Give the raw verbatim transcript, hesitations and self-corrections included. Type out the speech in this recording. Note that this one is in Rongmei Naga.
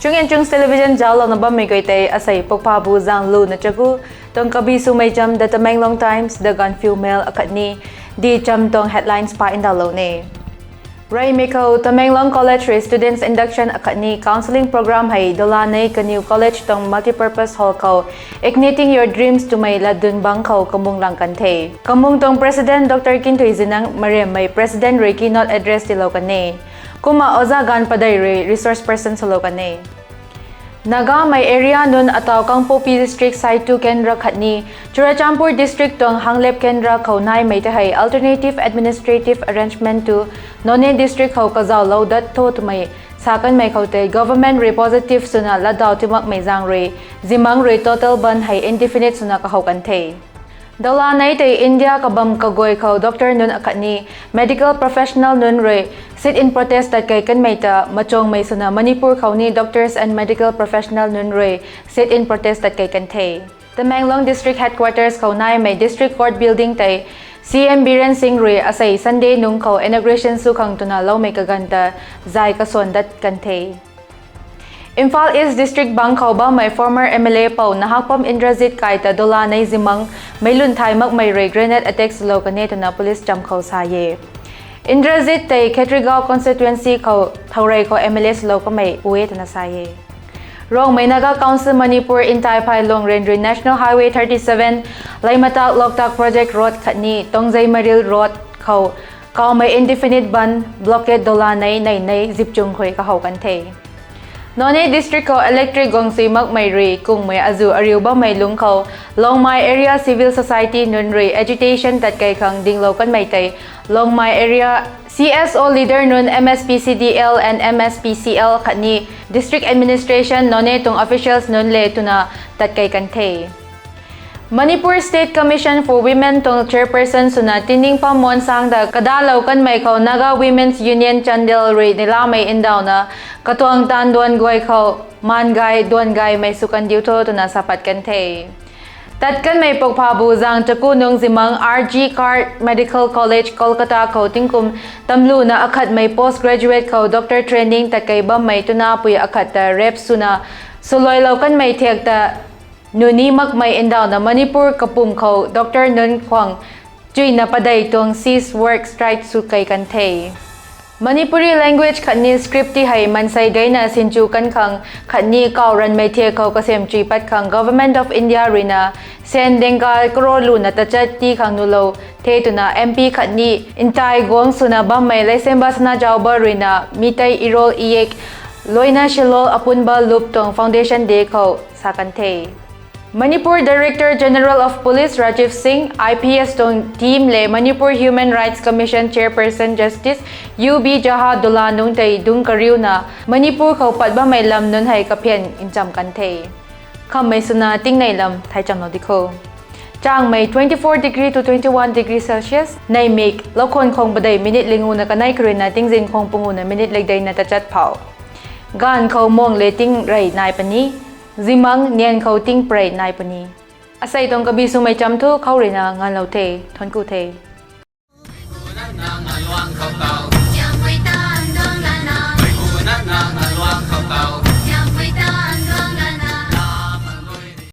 Chung and Chungs Television zauclouna bammei guay tei asei pukphabu zaeng luna chaku tuang kabi swmei cham The Tamenglong Times, The Gaanphiu Mail akhatni The Cham tuang headlines pa ndauhlou ne. Reymei khou Tamenglong College rui students induction akhatni counselling program hei Dolanei Kaniw College tuang multipurpose hall khou Igniting Your Dreams twmei latdyn bangc khou kamung lang kan the. Kamung tuang president Dr Kinthuizinang Mariammei president rui keynote address tiilou kan e. Kumna oja ganv padeih rui resource person swlou kan e. Nagamei area nunc ataw Kangpokpi district Saitu kendra khatni Churachandpur district tuang Hanglep kendra khou naimei ta hei alternative administrative arrangement tu Noney district khou kazauhlou dat tho twmei sa kanmei khou tei government rui positive swna latdaw timakmei zaeng rui zimangc rui total ban hei indefinite swna kahow kan the. Dolanei tei India kabam kaguay khou doctor nunc akhatni medical professional nunc rui sit-in protest tat kei kanmei ta machuangmei swna Manipur khou ni doctors and medical professional nunc rui sit-in protest tat kei kan the. Tamenglong district headquarters khou naimei district court building tei C M Biren Singh rui asei Sunday nungc khou inauguration sw khang twna loumei kaganv ta zay kaswan dat kan the. Imphal East district bangc khou bammei former M L A pou Nahakpam Indrajit kai ta Dolanei zimangc meic lun thay makmei rui grenade attack swlou kan e twna police cham khou sa e. Indrajit tei Khetrigao constituency khou Thourei khou M L A swlou kamei pu e twna sa e. Rongmei Naga Council Manipur Ntaiphailung ran rui National Highway thirty-seven, Leimatak Loktak Project Road khatni Tongzei Maril Road khou kawmei indefinite ban blockade Dolanei neinei zipchung khou kahow kan the. Noney district khou electric guang sui makmei rui kungmei azuh ariu bammei lungc khou Longmai area civil society nunc rui agitation tat kei khang dinglou kanmei tei Longmai area C S O leader nunc M S P C D L and M S P C L khatni district administration Noney tuang officials nunc le twna tat kei kan the. Manipur State Commission for Women tuang chairperson swna Tiningpam Monsang ta kadalou kanmei khou Naga Women's Union Chandel rui neilamei ndauhna katuang taanv duan guay khou maan gay duan gaymei sw kan diu tho twna sa pat kan the. Tat kanmei pukphabu zaeng chaku nungc zimangc R G Kar Medical College, Kolkata khou tingkum tamluna akhatmei post graduate khou doctor training tat kei bammei twna pui akhat ta rape swna swluailou kanmei thiak ta nuni makmei ndauhna Manipur kapwm khou doctor nunc khwang chuina padeih tuang cease work strike sw kei kan the. Manipuri language khatni script ti hei mansei deina sinchu kan khang khatni kaw ranmei thiak khou kasem chui pat khang Government of India ruina sen dengka crore luna tachat ti khang nulou the twna M P khatni ntai guang swna bammei Leishemba Sanajaoba ruina Meitei Erol Iyek, Loina Shalol Apunba Lup tuang Foundation Day khou sa kan the. Manipur Director General of Police Rajiv Singh, I P S tuang team le Manipur Human Rights Commission Chairperson Justice U B Jha Dola nungc tei dungc kariuna Manipur khou pat bammei lam nunc hei kaphian ncham kan the. Khammei swna tingnei lam thai chamlou di kho. Changmei twenty-four degree to twenty-one degree Celsius, neimik, loukhwan khwang padeih minute linguna kanei kharuina tingzin khwang punguna minute lekdeina tachat phou. Gaanv khou muang le ting rey nai puni, zimangc nian khou ting prey nai puni. Asei tuang kabi swmei cham thu khou ruina nganlou the, thuanc ku the.